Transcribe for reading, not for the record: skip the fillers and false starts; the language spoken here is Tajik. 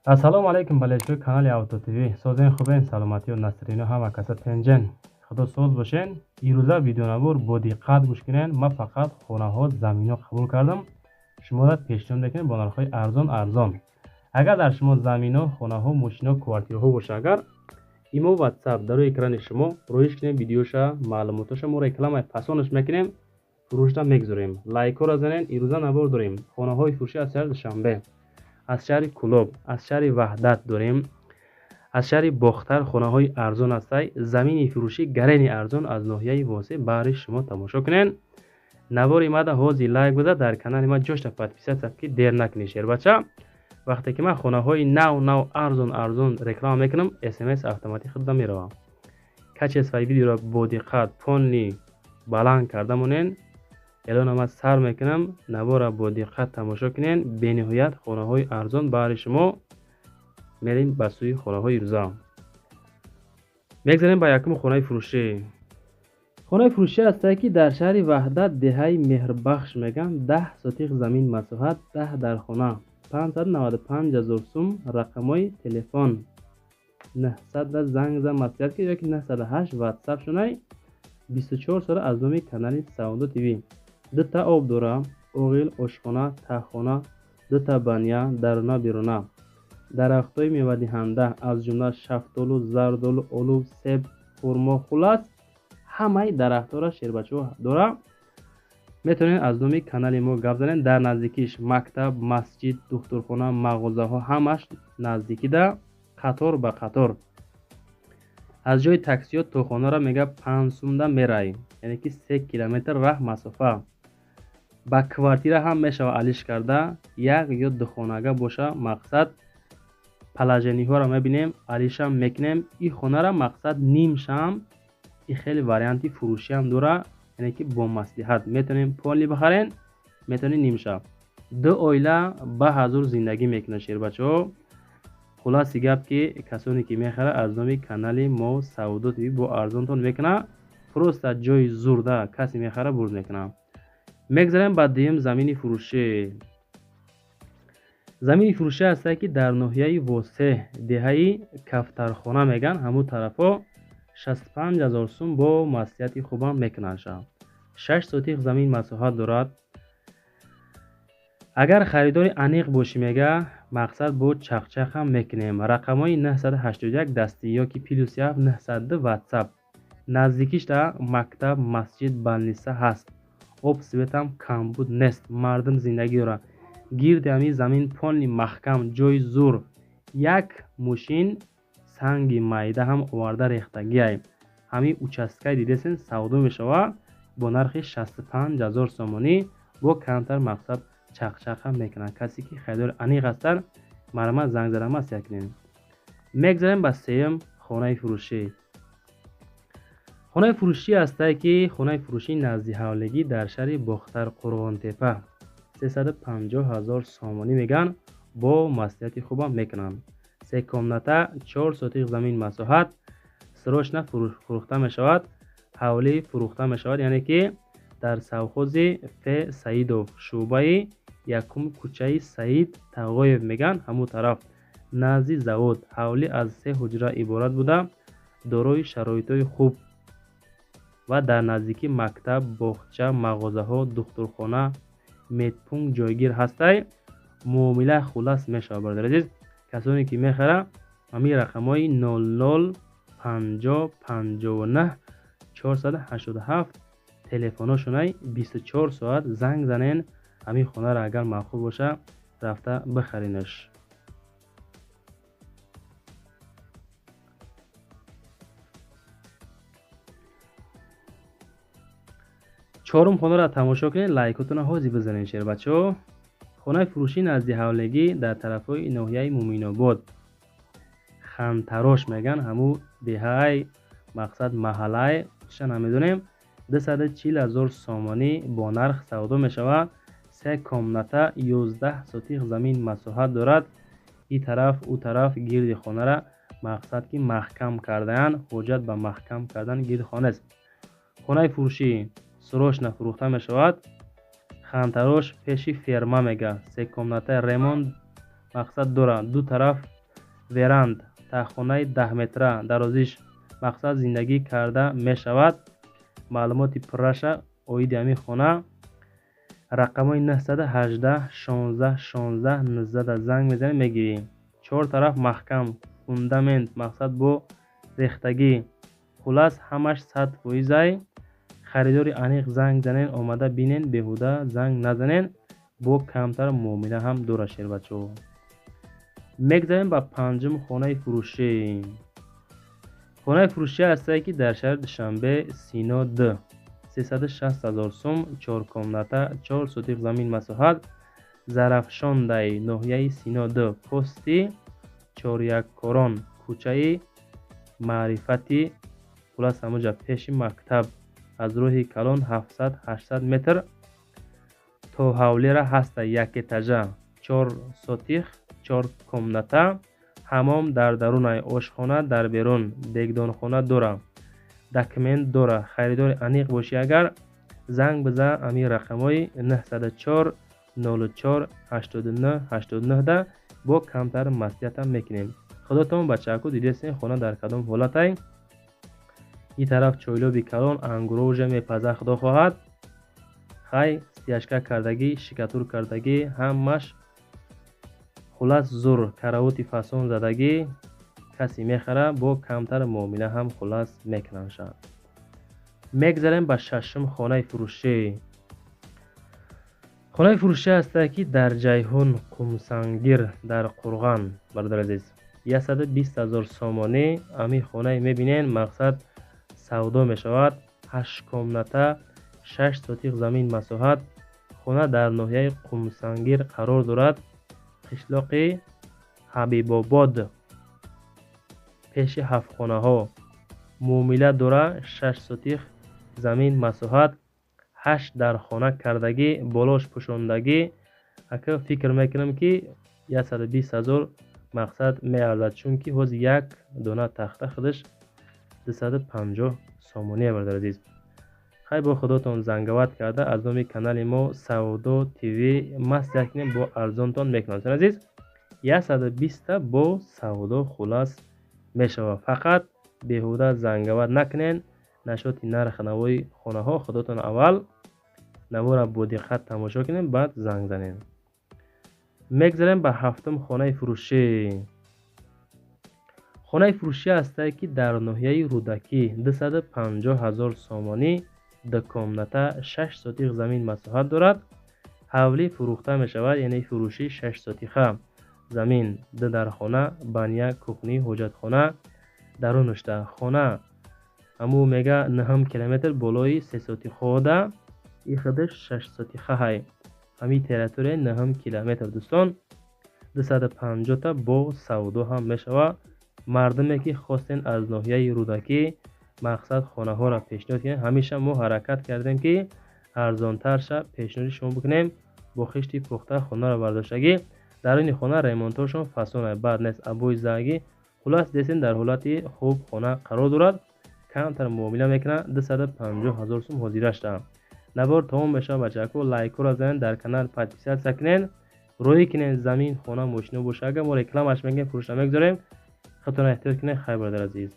Ассалому алайкум, болельщикои канали Авто ТВ. Созен, хубен, саломатию насрино ҳама каса тенҷен. Худо соз бошен. Ирӯза видеонавор бо диққат гӯш кунен. Ман фақат хонаҳо, заминҳо қабул кардам. Шуморо пешниҳод мекунем бо нархҳои арзон арзон. Агар дар шумо заминҳо, хонаҳо, мошино, квартираҳо боша, агар имо, WhatsApp дар рӯи экрани шумо роиш кунем видеоша, маълумотоша мо рекламаи пасонаш мекунем, фурӯшда мегузорем. Лайкҳоро занен. Ирӯза навор дорем. Хонаҳои фурӯшӣ аз шаҳри Душанбе, аз шаҳри Кӯлоб, аз шаҳри Ваҳдат дорем, аз шаҳри Бохтар хонаҳои арзон ҳастай, замини фурӯшӣ гарени арзон аз ноҳияи Восеъ баҳри шумо тамошо кунен. Навори мада ҳозир лайк биза, дар канали ма ҷошта подписаться, ки дер накунӣ, шербача. Вақте ки ман хонаҳои нав нав арзон арзон реклама мекунам, смс автоматӣ худда меравам. Качествои видеоро бо диққат полный баланд карда монен. Эълона ман сар мекунам, навора бо диққат тамошо кунен. Бениҳоят хонаҳои арзон баҳри шумо. Мерем ба сӯи хонаҳои ирӯза. Мегзарем ба якуми хонаи фурӯшӣ. Хонаи фурӯшӣ ҳастае, ки дар шаҳри Ваҳдат, деҳаи Меҳрбахш мегӯянд, 10 сотиқ замин масоҳат, 10 дар хона, 595 ҳазор сум. Рақамҳои телефон 900 занг зан, маслиҳат ки ёки 908 WhatsApp шунай, 24 сола аз номи канали Савдо ТВ. Дута об дора, оғил, ошхона, таххона, дута баня, даруна беруна, дарахтҳои мевадиҳанда, аз ҷумла шафтолу, зардолу, олу, себ, хурмо, хулас ҳамаи дарахтҳоро шербачаҳо дора. Метавонед аз номи канали мо гап занед. Дар наздикиш мактаб, масҷид, духтурхона, мағозаҳо ҳамаш наздикида, қатор ба қатор. Аз ҷои таксиҳо то хонаро мега 5 сумда мерай, яъне ки 3 километр раҳ масофа. Ба квартира ҳам мешава алиш карда, як ё духонага боша, мақсад положениҳоро мебинем, алишам мекунем. И хонара мақсад нимшам и хеле варианти фурӯшиам дора, яъне ки бо маслиҳат метавонем полный бихарен, метавонем нимша. Ду оила ба ҳазур зиндагӣ мекунад, шербачаҳо. Хулоси гап, ки касоне ки мехарад, аз номи канали мо Савдо ТВ бо арзонтон мекунад. Просто ҷои зурда касе мехарад, бурд мекунад. Мегзарем ба дуюм замини фурӯшӣ. Замини фурӯшӣ ҳастае, ки дар ноҳияи Восеъ, деҳаи Кафтархона мегӯянд, ҳамун тарафҳо, 65 ҳазор сум бо маслиҳати хубам мекунанд. 6 сотиқ замин масоҳат дорад. Агар харидори аниқ бошӣ, мега, мақсад бо чақчақ ҳам мекунем. Рақамҳои 981 дастӣ ёки плюс 7 902 WhatsApp. Наздикишда мактаб, масҷид, больница ҳаст. Об, светам камбуд нест, мардум зиндагӣ дорад. Гирди ҳамин замин полный маҳкам, ҷои зур. Як мошин санги майда ҳам оварда рехтагиай. Ҳамин участкаи дидесен савдо мешавад бо нархи 65 ҳазор сомонӣ, бо камтар мақсад чақчақ ҳам мекунанд. Касе ки харидори аниқ ҳастанд, марҳамат занг зада маслиҳат кунед. Мегзарем ба сеюм хонаи фурӯшӣ. Хонаи фурӯшӣ ҳастае, ки хонаи фурӯшии наздиҳавлигӣ дар шаҳри Бохтар, Қурғонтепа, 350 ҳазор сомонӣ мегӯянд, бо маслиҳати хубам мекунанд. Се комната, 4 сотиқ замин масоҳат, срочно фурӯхта мешавад, ҳавлӣ фурӯхта мешавад, яъне ки дар совхози Ф Саидов, шӯъбаи якум, кӯчаи Саид Тағоев мегӯянд, ҳамун тараф, назди завод. Ҳавлӣ аз се ҳуҷра иборат буда, дорои шароитҳои хуб ва дар наздикӣ мактаб, боғча, мағозаҳо, духтурхона, медпункт ҷойгир ҳастай. Муомила хулас мешавад, бародари азиз. Касоне ки мехарад, ҳамин рақамҳои 00 50 59 487 телефоношонай, 24 соат занг занен. Ҳамин хонаро агар маъқул боша, рафта бихаренаш. Чорум хонаро тамошо кунед, лайкотонро ҳозир бизанед, шербачаҳо. Хонаи фурӯшӣ назди ҳавлигӣ дар тарафҳои ноҳияи Муминобод, Хантарош мегӯянд, ҳамун деҳаи, мақсад маҳаллаи ша намедонем, 240 ҳазор сомонӣ бо нарх савдо мешавад. Се комната, 11 сотиқ замин масоҳат дорад. И тараф, ӯ тараф гирди хонара мақсад ки маҳкам кардаанд, ҳоҷат ба маҳкам кардан гирди хона нест. Хонаи фурӯшӣ срочно фурӯхта мешавад. Хантарош, пеши ферма мега. Се комната, ремонт мақсад дорад, ду тараф. Веранд, тахтхонаи 10 метра дарозиш, мақсад, зиндагӣ карда мешавад. Маълумоти пурраша оиди ҳамин хона рақамҳои 918 16 16 19 занг мезанем, мегирӣ. Чор тараф маҳкам, фундамент, мақсад, бо рехтагӣ, хулас, ҳамаш 100 фоизай. Харидори аниқ занг занен, омада бинен, беҳуда занг назанен. Бо камтар муомила ҳам дорад, шербачаҳо. Мегзарем ба панҷум хонаи фурӯшӣ. Хонаи фурӯшӣ ҳастае, ки дар шаҳри Душанбе, Сино д, 360 000 сум, чор комната, 4 сотих замин масоҳат, Зарафшондай, ноҳияи Сино д, пости Чоряккорон, кӯчаи Маърифати, хулас, ҳамоҷа пеши мактаб, аз роҳи калон 700-800 метр то ҳавлира ҳаста. Як этажа, 4 сотих, чор комната, ҳамом дар дарунай, ошхона дар берун, дегдонхона дора, документ дора. Харидори аниқ бошӣ агар, занг бизан ами рақамҳои 904 04 89 89 да, бо камтар маслиҳатам мекунем. Худотон, бачааку, дидесен, хона дар кадом ҳолатай. Ин тараф чойлоби калон, ангуро уже мепаза, худо хоҳад. Хай, стяжка кардагӣ, штукатур кардагӣ, ҳамаш, хулас, зур, каравоти фасон задагӣ. Касе мехара, бо камтар муомила ҳам, хулас, мекунанд. Мегзарем ба шашум хонаи фурӯшӣ. Хонаи фурӯшӣ ҳастае, ки дар Ҷайҳун, Қумсангир, дар Қурған, бародар азиз, 120 000 сомонӣ. Ҳамин хонае мебинен, мақсад, савдо мешавад. Ҳашт комната, 6 сотих замин масоҳат. Хона дар ноҳияи Қумсангир қарор дорад, қишлоқи Ҳабибобод, пеши ҳафтхонаҳо. Муомила дора. 6 сотих замин масоҳат, ҳашт дар хона кардагӣ, болош пӯшондагӣ. Ака, фикр мекунам, ки 120 000, мақсад, меарзад, чунки ҳозир як дона тахта худаш 250 сомоние, бародар азиз. Хай, бо худотон занговат карда, аз номи канали мо Савдо ТВ маслиҳат кунем, бо арзонтон мекунам. Азиз, 120-та бо савдо, хулас, мешавад. Фақат беҳуда занговат накунен нашоти нархи навои хонаҳо. Худотон аввал навора бо диққат тамошо кунем, баъд занг занем. Мегзарем ба ҳафтум хонаи фурӯшӣ. Хонаи фурӯшӣ ҳастае, ки дар ноҳияи Рӯдакӣ, 250 000 сомонӣ, ду комната, 6 сотих замин масоҳат дорад. Ҳавлӣ фурӯхта мешавад, яъне фурӯшӣ. 6 сотиха замин, ду дархона, баня, кухня, ҳоҷатхона дарунушта. Хона ҳамун мега 9 километр болои сесотихода, и худаш 6 сотихаҳай. Ҳамин территория 9 километр, дӯстон, 250-та бо савдо ҳам мешавад. Мардуме ки хостен аз ноҳияи Рӯдакӣ, мақсад, хонаҳоро пешниҳод кунем, ҳамеша мо ҳаракат кардем, ки арзонтарша пешниҳоди шумо бикунем. Бо хишти пухта хонаро бардоштагӣ, даруни хона ремонтҳошон фасона, бад нест, обои заагӣ, хулас, десен, дар ҳолати хуб хона қарор дорад. Камтар муомила мекунад, 250 000 сум ҳозира шуда. Навор тамом мешавад, бачако. Лайкҳоро занед, дар канал подписаться кунед, рӯӣ кунед. Замин, хона, мошино боша агар, мо рекламаш мекунем, фурӯшта мегузорем. Худтон эҳтиёт кунед. Хайр, бародар азиз.